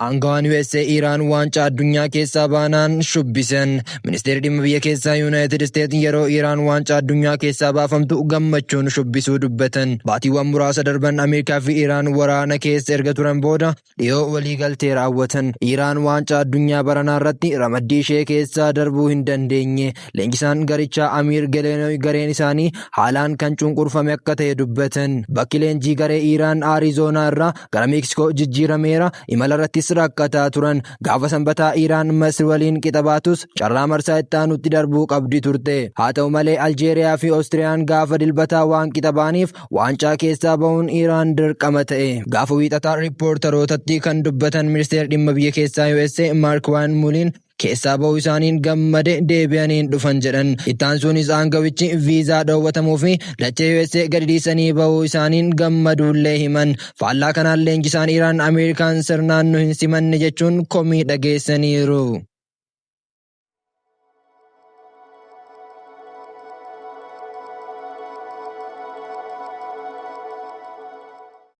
Aangawaan USA Iraan waancaa addunyaa keessaa baanaan shubbisan. Ministeerri dhimma biyya keessaa Yuunaayitid Isteetsi yeroo Iraan waancaa addunyaa keessaa baafamtu gammachuun shubbisuu dubbatan. Baatiiwwan muraasa darban Ameerikaa fi Iraan waraana keessa erga turan booda dhiyoo waliigaltee raawwatan. Iraan waancaa addunyaa baranaa irratti ramaddii ishee keessaa darbuu hin dandeenye. Leenjisaan garichaa Amiir Geleenoy gareen isaanii haalaan kan cunqurfame akka ta'e dubbatan. Bakki leenjii garee Iraan Aarizoonaa irraa gara Meeksikoo jijjiirameera. Imala irrattis rakkataa turan. Gaafa Sanbataa Iraan Masri waliin qixa baatus carraa marsaa itti aanutti darbuu qabdi turte. Haa ta'u malee, Aljeeriyaa fi Oostiriyaan gaafa Dilbataa waan qixa ba'aniif waancaa keessaa bahuun Iraan dirqama ta'e. Gaafa Wiixataa riippoortarootatti kan dubbatan ministeerri dhimma biyya keessaa USA Maark Waan Muliin, keessaa bahuu isaaniin gammade, deebi'aniin dhufan jedhan. Ittaansuunis aangawichi viizaa dhoowwatamuu fi dachee USA gadi dhiisanii bahuu isaaniin gammaduullee himan. Faallaa kanaan leenjisaan Iraan Ameerikaan sirnaan nu hin simanne jechuun komii dhageessaniiru.